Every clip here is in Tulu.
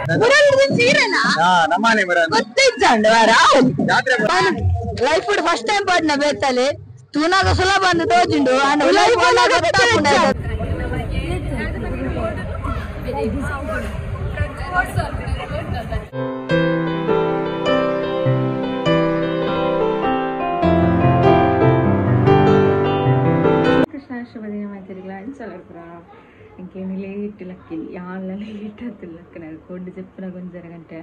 ನಮ್ಮನೆ life first time ಪಾಡ್ನ ಬೇತಲೆ ತೂನಾಗ ಸುಲಭ ಅಂದ್ ತೋಜುಂಡು ಲೈಫ್ ಕೃಷ್ಣ ಶುಭದಿನ ಮಾತಿರಿಗಳ ಅನ್ಸಲರ್ಪುರ ಇಂಕೇನು ಲೇಟ್ ಲಕ್ಕಿ ಯಾನ್ಲ ಲೇಟ್ ಆತು ಲಕ್ಕನ ಕೊಡ್ಡು ಜಪ್ಪುನ ಗೊಂಜರ ಗಂಟೆ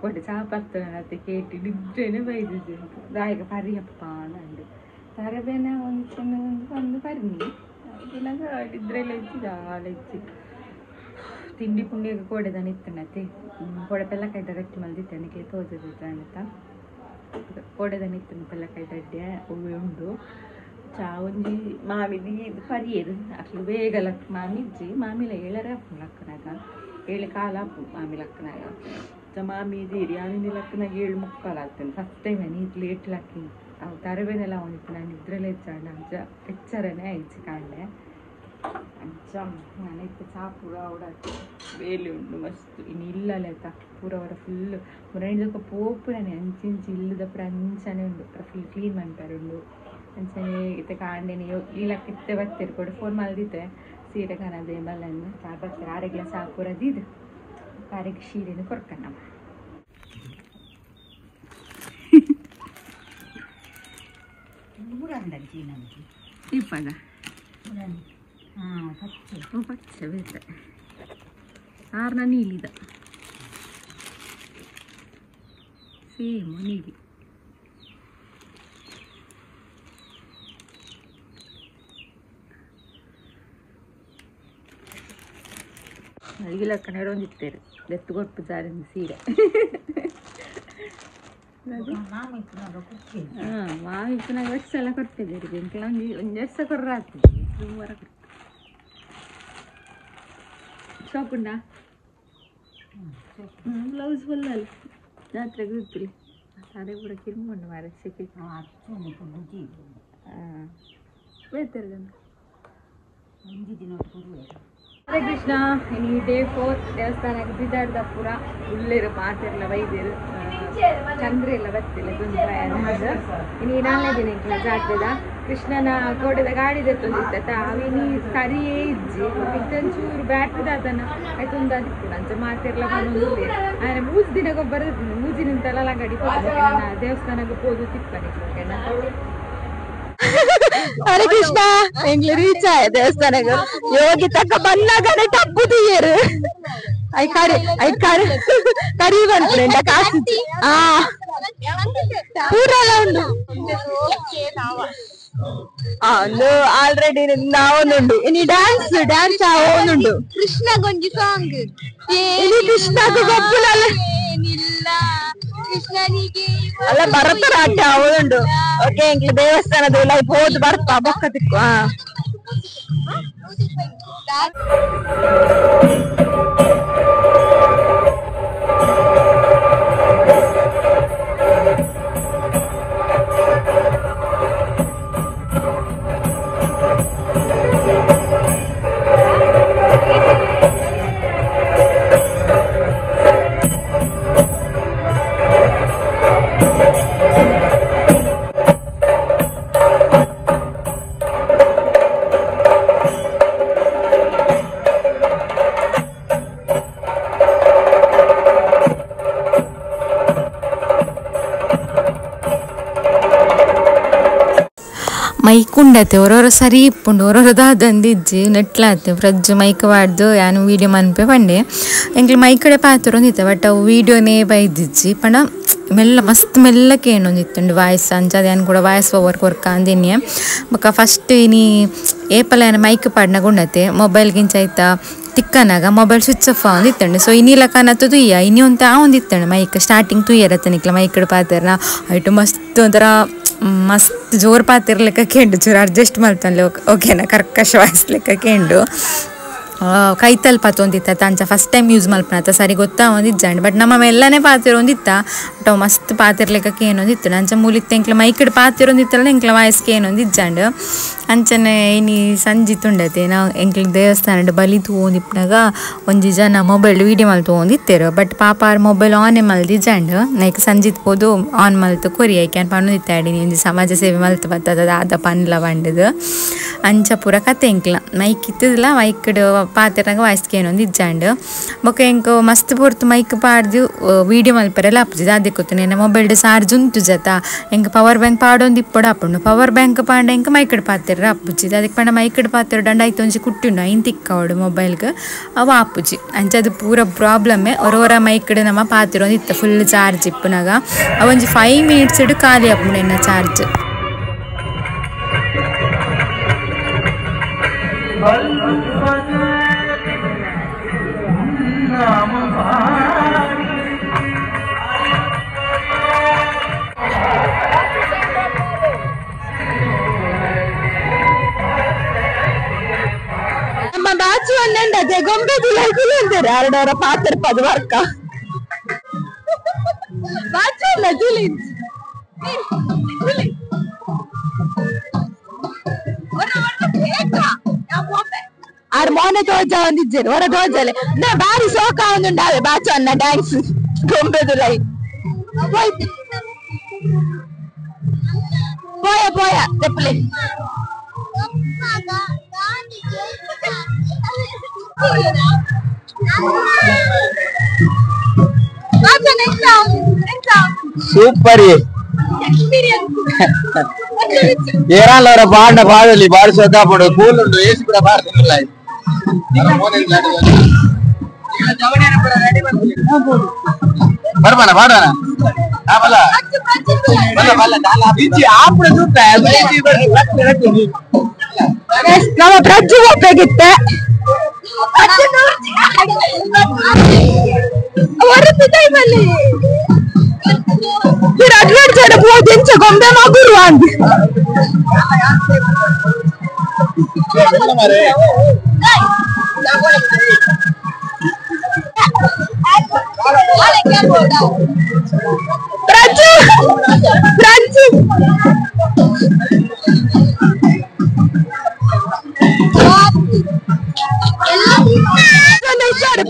ಕೊಡ್ಡು ಚಾಪರ್ತನ ಕೇಟಿ ನಿದ್ರೆನೆ ಬೈದಿದ್ದು ದಾಯಕ ಪರಿಯಪ್ಪ ಅಂದು ತರಬೇನ ಒಂದು ಚೆನ್ನ ಒಂದು ಪರಿನಿ ಇಲ್ಲಾಗ ನಿದ್ರೆಲ್ಲ ಹೆಚ್ಚಿ ತಿಂಡಿ ಪುಂಡಿ ಕೋಡೆದಾನ ಇತ್ತನತ್ತೆ ಕೋಡೆ ಪೆಲ್ಲಕಾಯ್ದ ಗಟ್ಟಿ ಮಲ್ದಿತ್ತೆ ನಿಕ್ಲೆ ತೋಜದಿತ್ತ ಅಂತ ಕೋಡೆದಾನ ಇತ್ತನ ಪೆಲ್ಲಕಾಯ್ದ ಅಡ್ಡೆ ಒವ್ವೆ ಉಂಡು ಚಾ ಒಂಜಿ ಮಾಮಿದಿ ಇದು ಪರಿಯೇರು ಅಕ್ಲು ಬೇಗ ಲಕ್ ಮಾಮಿ ಇಜ್ಜಿ ಮಾಮಿಲ ಏಳರೆ ಆಪುಂಡು ಲಕ್ಕನಾಗ ಏಳು ಕಾಲ ಆಪು ಮಾಮಿ ಲಕ್ಕನಾಗ ಚ ಮಾಮಿ ಇದ್ದೀರಿ ಯಾನಿಂದಿ ಲಕ್ಕನಾಗ 7:45 ಆಗ್ತೇನೆ ಫಸ್ಟ್ ಟೈಮ್ ನೀಟ್ ಲೇಟ್ ಲಕ್ಕಿ ಅವು ತರಬೇನೆಲ್ಲ ಅವನಿತ್ತು ನಾನು ಇದ್ರಲ್ಲೇ ಹೆಚ್ಚಾಂಡ ಅಂಚ ಎಚ್ಚರನೇ ಐಚಿ ಕಾಂಡೆ ಅಂಚ ನಾನಿತ್ತು ಚಾ ಪೂರ ಅವಡಾತು ಬೇಲೆ ಉಂಡು ಮಸ್ತ್ ಇನ್ನು ಇಲ್ಲಲ್ಲ ಆಯ್ತಾ ಪೂರ ಅವರ ಫುಲ್ ಮುರಣಿದೊಕ್ಕ ಪೋಪುರನೆ ಅಂಚಿಂಚಿ ಇಲ್ಲದಪ್ಪರ ಅಂಚನೆ ಉಂಡು ಫುಲ್ ಕ್ಲೀನ್ ಮಾಡ್ತಾರೆ ಉಂಡು ಅಂಚನೆ ಇತ್ತೆ ಕಾಂಡೆನೆ ಇಲ್ಲಕ್ಕೆ ಇತ್ತೆ ಬತ್ತೀರಿ ಕೊಡು ಫೋನ್ ಮಲ್ದಿತ್ತೆ ಸೀರೆ ಕಾಣದೆ ಬಲ್ಲನ್ನು ಚಾ ಬರ್ತಾರೆ ಆರೆಗ್ಲ ಚಾ ಪೂರ ದೀದು ಆರೆಗೆ ಸೀರೆನು ಕೊರ್ಕಣ್ಣ ಇಪ್ಪದ ಪಚ್ಚೆ ಬೇತೆ ಆರ್ನ ನೀಲಿದ ಸೇಮ್ ನೀಲಿ ಅಲ್ಲಿಗೆ ಕನ್ನಡ ಒಂದಿತ್ತೇರು ದತ್ತು ಕೊಟ್ಟು ಜಾರಿಂದ ಸೀರೆ ಹಾಂ ಮಾವಿಪ್ಪನಾಗ ವರ್ಷ ಎಲ್ಲ ಕೊಡ್ತಿದ್ದೀರಿ ಬೆಂಕಿ ಒಂಜಿ ಒಂಜಿ ವರ್ಷ ಕೊರ್ರ ಆಗ್ತದೆ ಸುಮಾರ ಕೊಡ್ತು ಶಾಪ್ ಉಂಡಾ ಬ್ಲೌಸ್ ಫುಲ್ ಅಲ್ಲ ಜಾತ್ರೆಗೆ ಗೊತ್ತಿಲ್ಲ ಅದೇ ಕೂಡ ಕಿರ್ಮುಂಡು ಮಾರ ಸೆಕೆ ಹಾಂ ಬೇತರ್ಗಂದು ಹರೇ ಕೃಷ್ಣ. ಇನ್ನು ಡೇ 4 ದೇವಸ್ಥಾನಕ್ಕೆ ಬಿದಾಡ್ದ ಪೂರ ಉಳ್ಳೇರು ಮಾತಿರ್ಲ ಬೈದೇರು ಚಂದ್ರ ಎಲ್ಲ ಬತ್ತಿಲ್ಲ ಇನ್ನು ನಾಲ್ನೇ ದಿನ ಜಾತ್ರೆದ ಕೃಷ್ಣನ ಕೋಡೆದ ಗಾಡಿ ದೆತ್ತೊಂದಿತ್ತ ಅವಿನಿ ಸರಿಯೇ ಇಜ್ಜಿ ಇತ್ತೊಂಚೂರು ಬ್ಯಾಟ್ರಿ ದಾತನ ಆಯ್ತೊಂದು ಅದಿಪ್ಪುಂಡು ಅಂಚ ಮಾತಿರ್ಲ ಬಂದು ಆದ್ರೆ ಮೂಜು ದಿನ ಗೊಬ್ಬರ ಮೂಜಿ ನಿಂತಲ್ಲ ಗಾಡಿ ದೇವಸ್ಥಾನಕ್ಕೆ ಪೋದು ತಿಪ್ಪನೆ. ಹರೇ ಕೃಷ್ಣ. ಎಂಗ್ಲ ರೀಚ್ ಆಯ ದೇವಸ್ಥಾನಕ್ಕೆ ಯೋಗಿ ತಕ್ಕ ಬನ್ನಾಗನೆ ಟಬ್ಬು ತೀಯರು I ಕರಿ I ಕರಿ ಕರಿ ಬಂದ್ರೆಂಡ ಕಾಸು ಆ ಪೂರಲ ಉಂಡು ಒಂದು ಆಲ್ರೆಡಿ ನಾವೊಂದುಂಡು ಇನಿ ಡ್ಯಾನ್ಸ್ ಡ್ಯಾನ್ಸ್ ಆವೊಂದುಂಡು ಕೃಷ್ಣ ಗೊಂಜಿ ಸಾಂಗ್ ಇನಿ ಕೃಷ್ಣಗೂ ಗೊಬ್ಬುಲಲ್ಲ ಕೃಷ್ಣನಿಗೆ ಅಲ್ಲ ಭರತನಾಟ್ಯ ಆವೊಂದುಂಡು. ಓಕೆ ಎಂಕ್ಲ ದೇವಸ್ಥಾನದ ಲೈಫ್ ಹೋದ್ ಬರ್ತಾ ಬೊಕ್ಕ ತಿಕ್ಕು. ಮೈಕ್ ಉಂಡತೆ ಒರೊರ ಸರಿ ಇಪ್ಪುಂಡು ಒರೊರ ದಾದಂದಿಜ್ಜಿ ನೆಟ್ಲಾತೆ ಫ್ರಜ್ ಮೈಕ್ ವಾಡ್ದು ಯಾನು ವೀಡಿಯೋ ಮನ್ಪೆ ಪಂಡೆ ಎಂಕ್ಲೆ ಮೈಕಡೆ ಪಾತ್ರೊಂದಿತ್ತೆ ಬಟ್ ಅವು ವೀಡಿಯೋನೇ ಬೈದಿಜ್ಜಿ ಪಂಡ ಮೆಲ್ಲ ಮಸ್ತ್ ಮೆಲ್ಲ ಕೇಣೊಂದಿತ್ತುಂಡು ವಾಯ್ಸ್ ಅಂಚ ಯಾನ್ ಕೂಡ ವಾಯ್ಸ್ ಓವರ್ ಕೊರ್ಕ ಅಂದಿನಿ. ಬೊಕ ಫಸ್ಟ್ ಇನಿ ಏಪಲ ಯಾನ್ ಮೈಕ್ ಪಾಡ್ನಾಗ ಉಂಡತೆ ಮೊಬೈಲ್ಗಿಂಚ ಐತ ತಿಕ್ಕನಾಗ mobile switch off ಆವೊಂದಿತ್ತುಂಡು. So ಇನಿ ಲಕನತ್ತು ತುಯ್ಯ ಇನಿ ಒಂತೆ ಆವೊಂದಿತ್ತುಂಡು ಮೈಕ್ ಸ್ಟಾರ್ಟಿಂಗ್ ತುಯ್ಯರತ್ತೆ ನಿಕ್ಲ ಮೈಕ್ಡ್ ಪಾತೆರ್ನ ಐಟು ಮಸ್ತ್ ಒಂಥರ ಮಸ್ತ್ ಜೋರು ಪಾತಿರ್ಲೆಕ್ಕ ಕೇಂಡು ಚೂರು ಅಡ್ಜಸ್ಟ್ ಮಲ್ತನ್ಲೆ ಓಕೆನಾ ಕರ್ಕಶ ವಾಯ್ಸ್ ಲೆಕ್ಕ ಕೇಂಡು. ಕೈತಲ್ ಪತ್ತೊಂದಿತ್ತ ಅಂಚ first time use ಮಲ್ಪನತ್ತ ಸರಿ ಗೊತ್ತಾ ಒಂದಿಜ್ಜಂಡ್ ಬಟ್ ನಮ್ಮ ಮೆಲ್ಲನೆ ಪಾತಿರೊಂದಿತ್ತ ಬಟ್ ಅವು ಮಸ್ತ್ ಪಾತಿರ್ಲೆಕ್ಕಕ್ಕೆ ಏನೊಂದಿತ್ತು ಅಂಚ ಮೂಲಿತ್ತ ಎಂಕ್ಲ ಮೈಕಡ್ ಪಾತಿರೊಂದಿತ್ತಲ್ಲ ಎಂಕ್ಲ ವಾಯ್ಸ್ಗೆ ಏನೊಂದಿಜ್ಜಂಡ್ ಅಂಚನೆ ಇನಿ ಸಂಜೆ ತುಂಡತೆ ನಾವು ಎಂಕ್ಲ ದೇವಸ್ಥಾನ ಬಲಿ ತೂವೊಂದಿಪ್ಪನಾಗ ಒಂಜಿ ಜನ ಮೊಬೈಲ್ ವೀಡಿಯೋ ಮಲ್ತು ತೂವೊಂದಿತ್ತೆರು ಬಟ್ ಪಾಪ ಆರ್ ಮೊಬೈಲ್ ಆನೆ ಮಲ್ದಿಜ್ಜಂಡ್ ನೈಕ್ ಸಂಜಿತ್ ಪೋದು ಆನ್ ಮಲ್ತು ಕೊರಿ ಐಕ್ಯಾನ್ ಪನ್ನೊಂದಿತ್ತಾಡಿ ಒಂಜಿ ಸಮಾಜ ಸೇವೆ ಮಲ್ತು ಬತ್ತದ ಆದ ಪನ್ಲ ಪಂಡದು ಅಂಚ ಪೂರ ಕತೆ ಎಂಕ್ಲ ಮೈಕ್ ಇತ್ತದಲ್ಲ ಮೈಕ್ಡ್ ಪಾತಿರ್ನಾಗ ವಾಯ್ಸ್ಗೆ ಏನೊಂದು ಇಜ್ಜಂಡ್ ಬೊಕ ಎಂಕ್ ಮಸ್ತ್ ಪೊರ್ತು ಮೈಕ್ ಪಾಡ್ದು ವೀಡಿಯೋ ಮಲ್ಪರೆಲ್ಲ ಆಪುಜಿ ದಾದೆ ಗೊತ್ತು ನೆನ್ನ ಮೊಬೈಲ್ ಚಾರ್ಜ್ ಉಂಟು ಜತ ಎಂಕ್ ಪವರ್ ಬ್ಯಾಂಕ್ ಪಾಡೊಂದು ಇಪ್ಪೊಡು ಆಪುಂಡು ಪವರ್ ಬ್ಯಾಂಕ್ ಪಾಂಡ ಎಂಕ್ ಮೈಕ್ಡ್ ಪಾತಿರ್ರ ಆಪುಜಿ ಅದಕ್ಕೆ ಪಂಡ ಮೈಕ್ಡ್ ಪಾತಿರ್ಡಂಡ ಐತೆ ಒಂಜಿ ಕುಟ್ಟಿ ಉಂಡು ಐನ್ ತಿಕ್ಕವಡು ಮೊಬೈಲ್ಗೆ ಅವು ಆಪುಜಿ ಅಂಚ ಅದು ಪೂರ ಪ್ರಾಬ್ಲಮ್ಮೆ ಒರೋರ ಮೈಕ್ಡ್ ನಮ್ಮ ಪಾತಿರೊಂದು ಇತ್ತ ಫುಲ್ ಚಾರ್ಜ್ ಇಪ್ಪುನಾಗ ಅವೊಂಜಿ 5 ಮಿನಿಟ್ಸ್ ಖಾಲಿ ಆಪುಂಡು ಎನ್ನ ಚಾರ್ಜ್. ನಮ್ಮ ಬಾಚು ಅನ್ನಂಡದೆ ಗೊಂಬೆ ದುಲೈಕುಲು ಅಂತಾರೆ ಅರಡವರ ಪಾತ್ರ ಪದ ವರ್ಕ ಬಾಚು ಅಲ್ಲ ಜುಲಿ ಆರ್ ಮೋನೆ ತೋಜ ಒಂದಿಜ್ಜೇರು ಹೊರ ತೋಜಲೆ ನಾ ಬಾರಿ ಸೋಕ ಒಂದುಂಡಾವೆ ಬಾಚು ಅನ್ನ ಡ್ಯಾನ್ಸ್ ಗೊಂಬೆ ದುಲೈ ಪೋಯ ಪೋಯ ತೆಪ್ಪಲೆ ಸೂಪರ್ ಏರಾಲ್ ಅವರ ಪಾಂಡ ಪಾಡಲಿ ಬಾರಿ ಸೋಕ ಪಡು ಕೂಲ್ ಉಂಡು ಏಸಿ ಕೂಡ ಪಾಡ್ತಿಲ್ಲ ಬರ್ಬಾನ ಪಾಡೋಣ ನಮ್ಮ ಪ್ರಜ್ಜು ಒಪ್ಪೆಗಿತ್ತೆ ಅಡ್ವೆಂಚರ್ ಗೊಂಬೆ ಮಗುರು ಅಂದ್ ಪ್ರಜ್ಜು ಪ್ರಜ್ಜು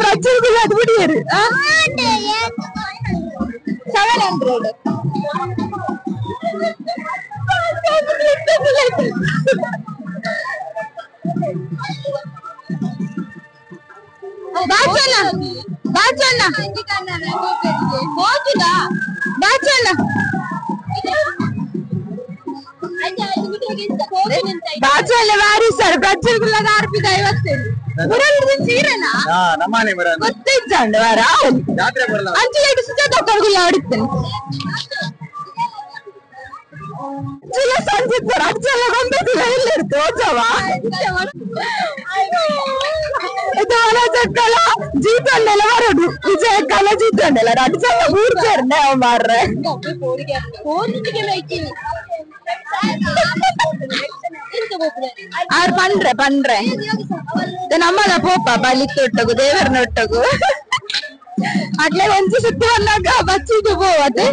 ಪ್ರಜ್ಜು ಅದು ಬಿಡಿಯರು 700 ಬಾಚಣ್ಣ ಬಾಚಣ್ಣ ಬಾಚಣ್ಣ ಬಾಚಣ್ಣ ಬಾರಿ ಸರ್ ಪ್ರಜ್ಜುಗುಲ್ಲಾಗ ಆರ್ಪಿದ 50 ಸೀರೆನಾ ಗೊತ್ತಿಜ್ಜಂಡ ವಾರ ಅಂಚು ಸುಜಾತ ಕರ್ಗುಲ್ಲ ಆಡಿತ್ತೇನೆ ಸಂಜಿತ್ ಸರ್ ಅಜ್ಜಲ್ಲ ಗೊಂಬೆದಿಲ್ಲ ಎಲ್ಲಿರ್ತು ಓಜವ ಇದು ಚಕ್ಕಲ ಜೀತಂಡೆಲ್ಲ ಬರೋದು ವಿಜಯಕ್ಕಲ ಜೀತಂಡೆಲ್ಲ ಅಜ್ಜಲ್ಲ ಊರ್ ಸೇರ್ನೆ ಅವ ಮಾರ್ರೆ ಆರ್ ಪಂಡ್ರೆ ಪಂಡ್ರೆ ನಮ್ಮದ ಪೋಪ ಬಲಿತ್ತೊಟ್ಟಗು ದೇವರನೊಟ್ಟಗು ಅಟ್ಲೆ ಒಂಜಿ ಸುತ್ತಿ ಬಂದಾಗ ಬಚ್ಚಿಗೆ ಪೋವತೆ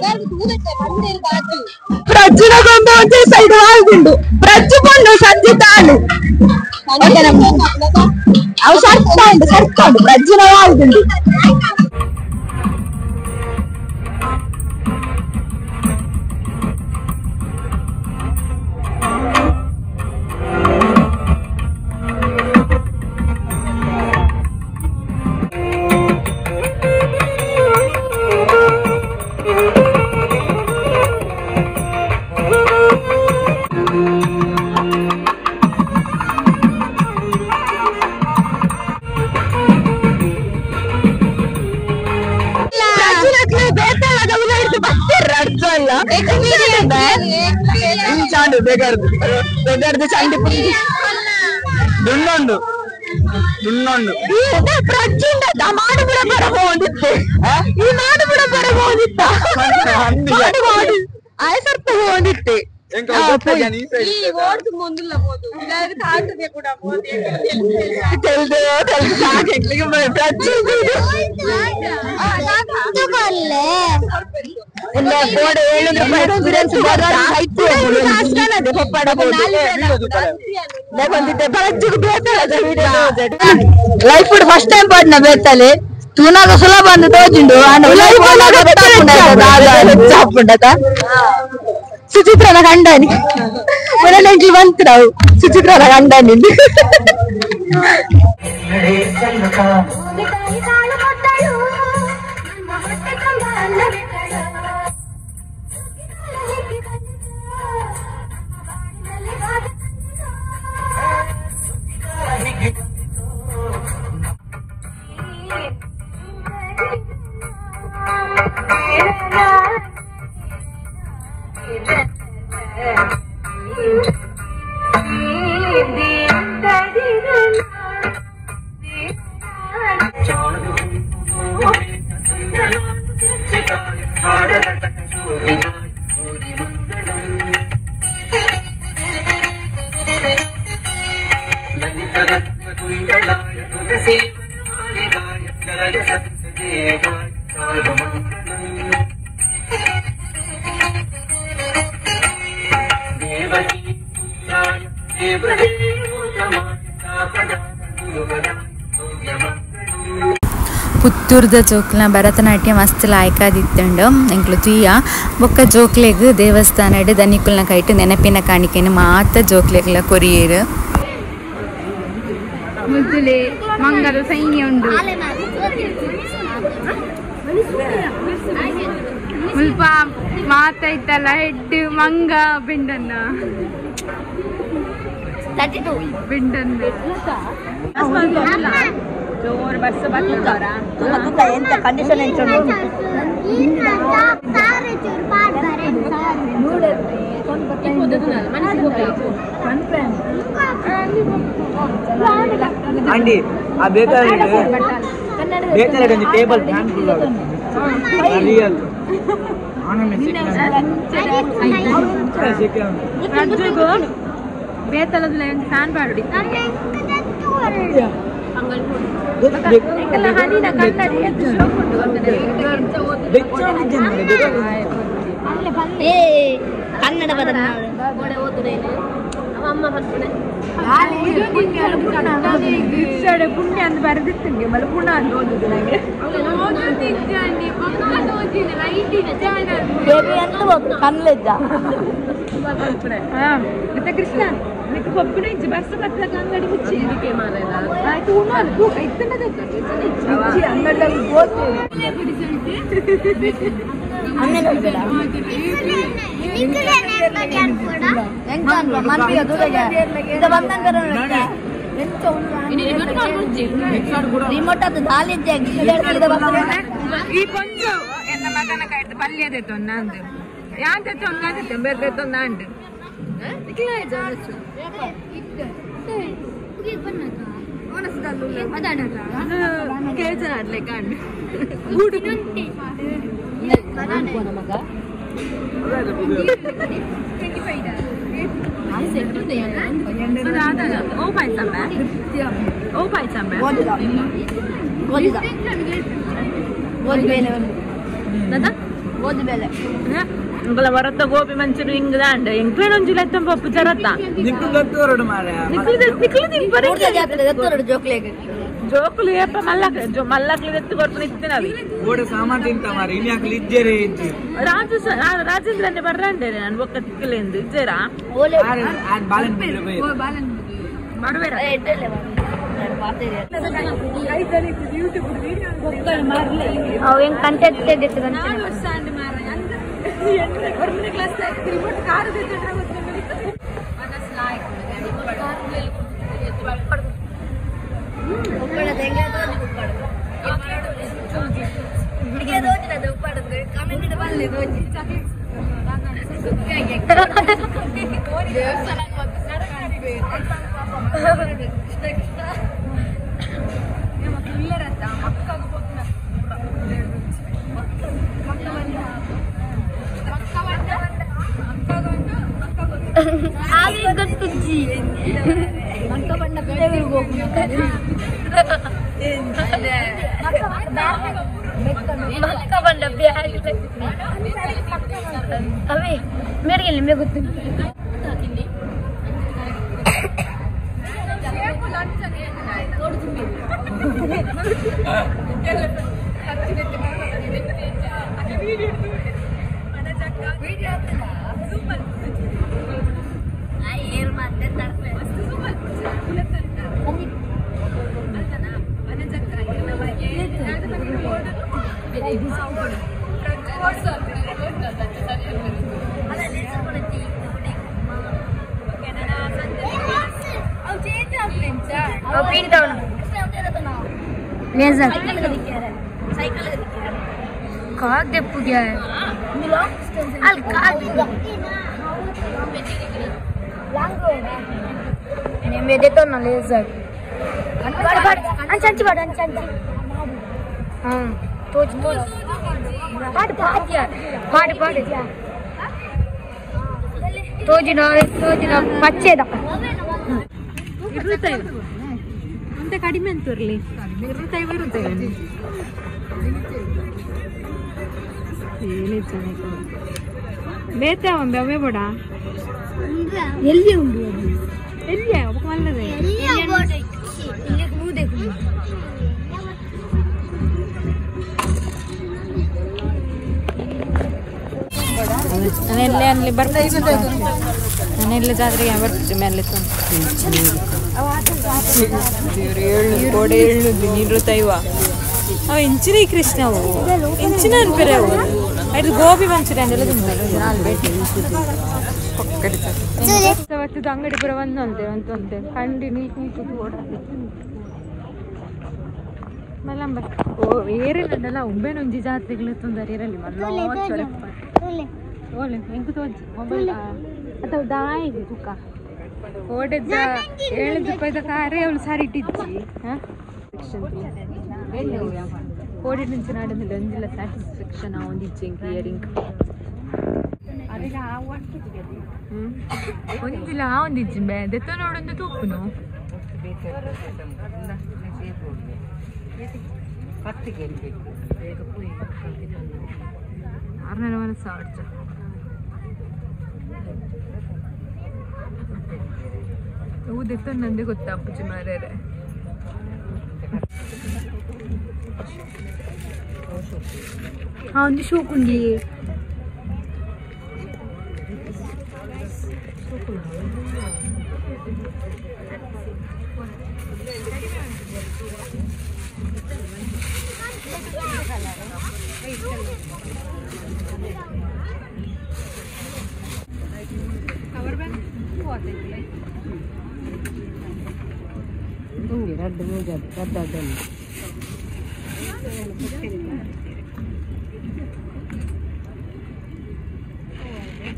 ಪ್ರಜ್ಜುನ ಗೊಂಬೆ ಒಂಜಿ ಸೈಡ್ ವಾಲ್ದುಂಡು ಪ್ರಜ್ಜು ಪೊಣ್ಣು ಸಂಜಿತ ಆಳು ಅವು ಸರ್ತ ಉಂಡು ಸರ್ತ ಉಂಡು ಪ್ರಜ್ಜುನ ವಾಲ್ದುಂಡು. ದುಣ್ಣೊಂಡು ದುಣ್ಣೊಂಡು ಪ್ರಜ್ಜುಂಡ ಮಾಡು ಬಿಡ ಬರಬಹುದಿತ್ತು ಈ ಮಾಡು ಬಿಡ ಬರಬಹುದಿತ್ತ ಆಯ ಸರ್ತ ಹೋಗಿತ್ತೆ. Life first time ಪಾಡ್ನ ಬೇತಲೆ ತೂನಾಗ ಸುಲಭ ಅಂದ ತೋಜುಂಡು ಸುಚಿತ್ರನ ಕಂಡಾನಿ ಮೊದಲನೇ ಬಂತು ನಾವು ಸುಚಿತ್ರನ ಕಂಡಾನಿ. ಪುತ್ತೂರ್ದ ಜೋಕ್ಲ ಭರತನಾಟ್ಯ ಮಸ್ತ್ ಲಾಯ್ಕಾದಿತ್ತುಂಡು ಎಂಕ್ಲು ತೂಯ ಬೊಕ್ಕ ಜೋಕ್ಲೆಗ್ ದೇವಸ್ಥಾನ ದನಿಕುಲ್ನ ಕೈಟ್ ನೆನಪಿನ ಕಾಣಿಕೆನು ಮಾತ ಜೋಕ್ಲೆಗ್ಲ ಕೊರಿಯೇರು. ಮುದ್ದುಲೆ ಮಂಗಲ ಸೈನ್ಯ ಉಂಡು ಮುಲ್ಪ ಮಾತೈತಲ್ಲ ಹೆಡ್ ಮಂಗ ಬೆಂಡನ್ನ ಬೆಂಡನ್ನ ಜೋರು ಬಸ್ ಬರ್ತಾರ ಎಂತ ಕಂಡೀಷನ್ ಎಂತ ಆಂಟಿ ಆ ಬೇಕಾದ್ರೆ ಬೇಕಾದ್ರೆ ಒಂದು table fan real ಬೇತಲದ fan ಪಾಡು ಕನ್ನಡ ಪದ ಪುಣ್ಯ ಅಂತ ಬರೆದಿತ್ತು ಮಲ್ಲ ಪುಣ್ಯ ಅಂತ ಓದುದು ನಂಗೆ. ಮತ್ತೆ ಕೃಷ್ಣ ನಿಕ್ ಪಪ್ಪುನ ಇಜ್ಜಿ ಬರ್ಸ ಬತ್ತಕ ಅಂಗಡಿ ಮುಚ್ಚಿ ಆಯ್ತು ಉಣ್ಣು ತೂಕ ಇತ್ತಂಡದ ಈ ಕೊಂಚ ಎನ್ನ ಮಗನ ಕಾಯ್ತು ಪಲ್ಯದೆ ತೊಂದು ಯಾಂತೆ ತೊಂದಾಂತೆ ಬೇರೆ ತೊಂದಾಂಡು ವರತ್ತ ಗೋಬಿ ಮಂಚೂರಿ ಹಿಂಗದಾಂಡ ಎಂಕ್ಲೇನ ಒಂಜಿ ಲೆತ್ತಂ ಪಪ್ಪು ಜರತ್ತ ಜೋಕುಲು ಏಪ ಮಲ್ಲಕ್ ಮಲ್ಲಕ್ಲಿ ಎತ್ತು ಕೊರ್ಪುನ ಇತ್ತಿನವಿ ಸಾಮಾನ್ ತಿಂತ ಮಾರೆ ಇನಿ ಹಾಕಲಿ ಇಜ್ಜೆರೆ ಇಜ್ಜಿ ರಾಜೇಂದ್ರನ್ನೇ ಬರ್ರಂಡೆ ನಾನು ಬೊಕ್ಕ ತಿಕ್ಕಲೆಂದು ಇಜ್ಜೆರಾ ಮಡುವೆರ ಆಗಿ ಗೊತ್ತುಜ್ಜಿ ಮಕ್ಕ ಬಂಡ ಅವೇ ಮೇರೆಗೆ ನಿಮಗೆ ಗೊತ್ತು. लेजर काग देपु गया है अल काग ने मैं देता ना लेजर बाड़ बाड़ अंच अंच बाड़ अंच अंच हां तोज तोज बाड़ बाड़ यार बाड़ बाड़ तोज ना पच्चे दा ಅಂತ ಕಡಿಮೆ ಅಂತರ್ಲಿ ಬೇತೆ ಒಂಬೆ ಅವೇ ಬೋಡ ಎಲ್ಲಿ ಉಂಡು ಎಲ್ಲಿ ಒಬ್ಬ ಮಲ್ಲದೆ ನಾನೆಲ್ಲೇ ಅಲ್ಲಿ ಬರ್ತೀನಿ, ನಾನೆಲ್ಲ ಜಾತ್ರೆಗೆ ಬರ್ತೀನಿ ಮೇಲೆ ಕೋಡೆ ಏಳು ನೀರು ತೈವ ಅವ ಇಂಚಿನ ಕೃಷ್ಣ ಅವು ಇಂಚಿನ ಅನ್ಪೆರೆ ಅವು ಅದು ಗೋಬಿ ಮಂಚೂರಿ ಅಂದೆಲ್ಲ ತಿಂತಾರೆ. ಅಂಗಡಿ ಪೂರ ಒಂದೊಂದೆ ಒಂದೊಂದೆ ಕಂಡಿ ನೀಟ್ ನೀಟ್ ಓಡಾಡಿ ಮಲ್ಲಂಬ ಓ ಏರಿಲ್ಲಂಡಲ್ಲ ಉಂಬೆನೊಂಜಿ ಜಾತ್ರೆಗಳು ತೊಂದರೆ ಇರಲಿ ಮಲ್ಲ ಓಲೆ ಎಂಕು ತೋಜಿ ಮೊಬೈಲ್ ಅಥವಾ ದಾಯಿಗೆ ಕುಕ್ಕ ಓಡೆದ್ದ 7 ರೂಪಾಯಿದ ಕಾರೇ ಅವಳು ಸಾರಿ ಇಟ್ಟಿಜ್ಜಿ. ಕೋಡೆ నుంచి ನಾಡಂದಿಲ್ಲ ಒಂದಿಲ್ಲ ಸ್ಯಾಟಿಸ್ಫ್ಯಾಕ್ಷನ್ ಒಂದಿಜ್ಜಿ ಇಂಕ್ ಇಯರಿಂಗ್ ಒಂದಿಲ್ಲ ಒಂದಿಜ್ಜಿ ಬೇ ದೆತ್ತ ನೋಡೊಂದು ತೂಪುನು ಆರ್ನರ ಮನಸ್ಸು ಆಡ್ಚ ಅವು ನಂದೇ ಗೊತ್ತಾ ಅಪ್ಪುಜಿ ಮಾರ್ಯಾರೆ. ಹಾ ಒಂದು ಶೋಕುಂಡಿ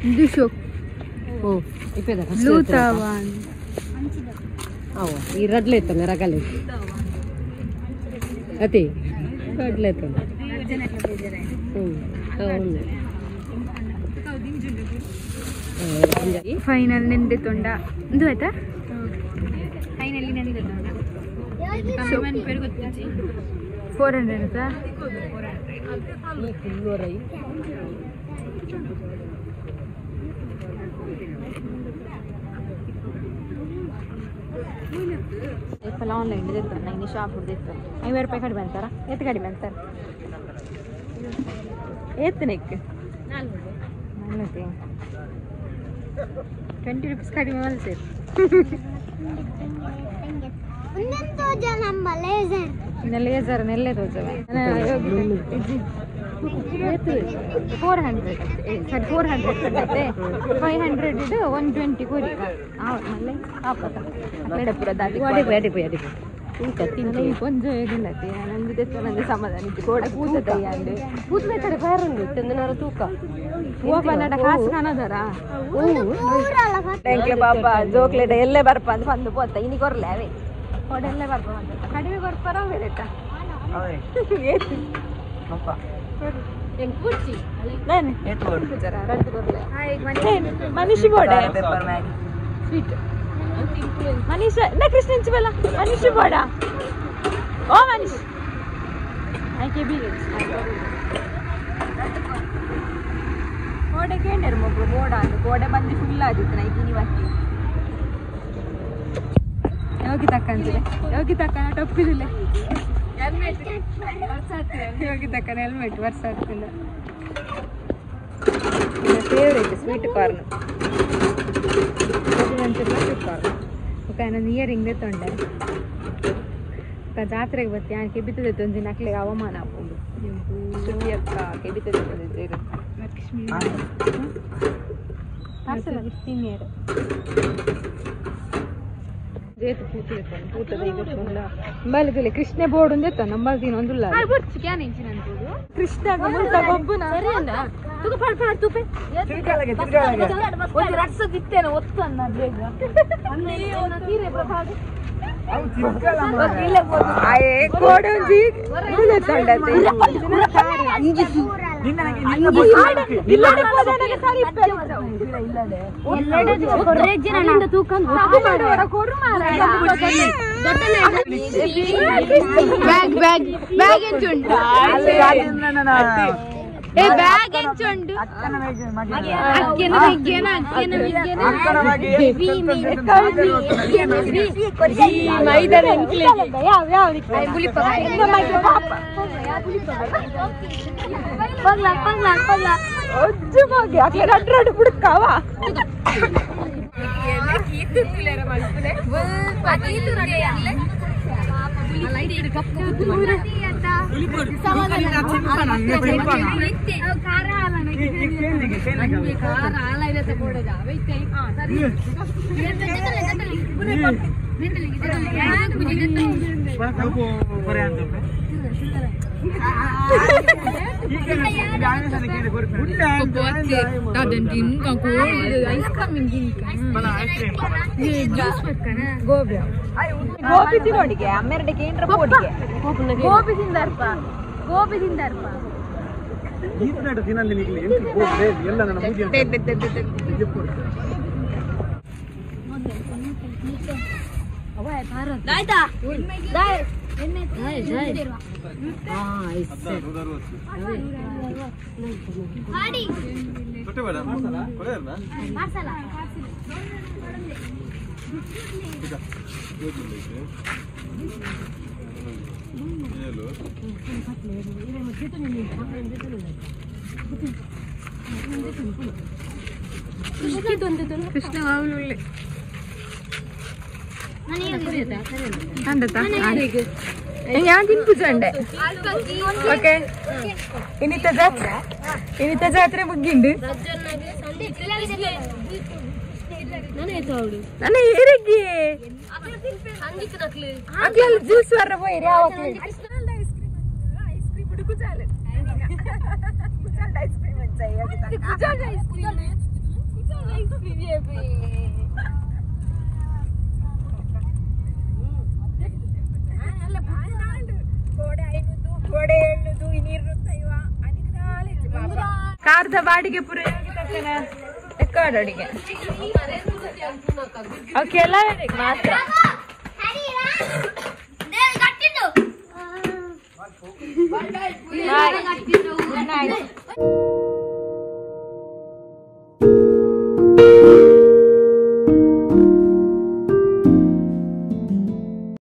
ಇದು ಶೋಕ್ ಬ್ಲೂ ತಾವಾನ್ ಈ ರಡ್ಲೆ ಇತ್ತಲ್ಲ ರಗಲೆ ಅತಿ ರಡ್ಲೆ ಇತ್ತಲ್ಲ. ಫೈನಲ್ ನಿಂದೆ ತೊಂಡ ಇದು ಆಯ್ತಾ? ಫೈನಲಿ ನಂದೆ ತೊಂಡ 400 ಆಯ್ತಾ? ಇಪ್ಪಲ್ಲ ಆನ್ಲೈನ್ ಇರ್ತಾರೆ ನಾ ಇನ್ನು ಶಾಪ್ ಹಿಡಿದಿತ್ತು 50 ರೂಪಾಯಿ ಕಡಿಮೆ ಅಂತಾರ ಎತ್ತು ಕಡಿಮೆ ಅಂತಾರೆ ಏತ್ತನಕ್ಕೆ 20 ರುಪೀಸ್ ಕಡಿಮೆ ಮಲ್ಸೇರು ಲೇಸರ್ ನೆಲ್ಲೆ ತೋಜವೆ 400 ಸಾರಿ 400 ಕಟ್ಟತ್ತೆ 500 ಇದು 120 ಕೋರಿ ಮಲ್ಲೆ ಆಪತ ಎಡಪುರ ದಾದಿ ಕೊಂಚ ಹೇಗಿಲ್ಲತಿ ನಂದು ತೆತ್ತ ನಂದು ಸಮಾಧಾನ ಇತ್ತು ಕೋಡ ಕೂತ ತಯ್ಯಾಂಡು ಕೂತ್ಲೆ ಕಡೆ ಬೇರುಂಡು ಚಂದನಾರ ತೂಕ ಓಪನಡ ಕಾಸು ಕಾಣದಾರ ಎಂಕ್ಲೆ ಪಾಪ ಜೋಕ್ಲೆಟ ಎಲ್ಲೇ ಬರ್ಪ ಅಂತ ಬಂದು ಪೋತ ಇನಿ ಕೊರ್ಲೆ ಅವೇ ಕೊಡೆಲ್ಲೇ ಬರ್ಪ ಅಂತ ಕಡಿಮೆ ಬರ್ಪಾರ ಬೇರೆಟ ಮನೀಷ್ ಬೋಡೆ ಸ್ವೀಟ್ ಮನೀಷ ನಾ ಕೃಷ್ಣ ಬಲ್ಲ ಮನೀಷ್ ಬೋಡ ಓ ಮನೀಷ್ ಆಯ್ಕೆ ಬಿ ಕೋಡೆ ಕೇಂದ್ರ ಮೊಬ್ರು ಬೋಡ ಅಂದು ಕೋಡೆ ಬಂದು ಫುಲ್ ಆಗಿತ್ತು ನೈಕಿನಿ ಬತ್ತಿ ಯೋಗಿ ತಕ್ಕಂತಿದೆ ಯೋಗಿ ತಕ್ಕನ ಟೊಪ್ಪಿದಿಲ್ಲ ಹೆಲ್ಮೆಟ್ ವರ್ಷ ಆಗ್ತಿದೆ ಯೋಗಿ ತಕ್ಕನ ಹೆಲ್ಮೆಟ್ ವರ್ಷ ಆಗ್ತಿಲ್ಲ. ಫೇವ್ರೇಟ್ ಸ್ವೀಟ್ ಕಾರ್ನ್ ಸ್ವೀಟ್ ಕಾರ್ನ್ ఒక ನಾನು ಇಯರಿಂಗ್ ತೊಂಡೆ ಜಾತ್ರೆಗೆ ಬರ್ತಿ ನಾನು ಕೆಬಿತದೆ ತೊಂದು ನಕ್ಲಿಗೆ ಅವಮಾನ ಆಪುಂಡು ಶ್ರುತಿ ಅಕ್ಕ ಕೆಬಿತದೆ ತೊಂದಿದ್ದೇರು ಲಕ್ಷ್ಮಿ ಪಾರ್ಸಲ್ ತಿನ್ನಿಯರು ಜೇತು ಪೂತಿರ್ತಾನೆ ಪೂತದ ನಂಬಲ್ಲಿ ಕೃಷ್ಣ ಬೋರ್ಡ್ ಒಂದಿತ್ತ ನಂಬಲ್ಲಿ ತಿನ್ನೊಂದುಲ್ಲ ಕೃಷ್ಣ ಮುಲ್ತ ಗೊಬ್ಬುನ ಬ್ಯಾಗ್ ಬ್ಯಾಗ್ ಬ್ಯಾಗ್ ಎಂಚುಂಡು ಏ ಬ್ಯಾಗ್ ಎಂಚುಂಡು ಅಕ್ಕೆನ ವಿಗ್ಗೇನ ಅಕ್ಕೆನ ವಿಗ್ಗೇನ ಮೈದಾನ ಪಗ್ಲ ಪಗ್ಲ ಪಗ್ಲ ಒಜ್ಜು ಹೋಗಿ ಅಕ್ಲೆ ರಡ್ಡು ರಡ್ಡು ಬುಡ್ಕಾವ ಗೋಬಿ ತಿನ್ನೋಡಿಗೆ ಅಮ್ಮೆರಡಿಗೆ ಏನ್ರ ಬೋಡಿಗೆ ಗೋಬಿ ತಿಂದಾರ್ಪ ಗೋಬಿ ತಿಂದಾರ್ಪ ಕೃಷ್ಣ ഞാൻ ತಿನ್ಪುಜಂಡೆ ಓಕೆ ಇನ್ನಿತ ಜಾತ್ರೆ ಇನ್ನಿತ ಜಾತ್ರೆ ಮುಗ್ಗಿಂಡು ನನ್ನ ಏರಿಗೆ ಅಗ್ಲಲ್ಲಿ ಜ್ಯೂಸ್ ಬರ್ರ ಪೋಯಿರಿ ಕಾರ್ದ ಬಾಡಿಗೆ ಪುರ ಅಡಿಗೆ ಓಕೆ ಎಲ್ಲ ಮಾತ್ರ ಗುಡ್ ನೈಟ್.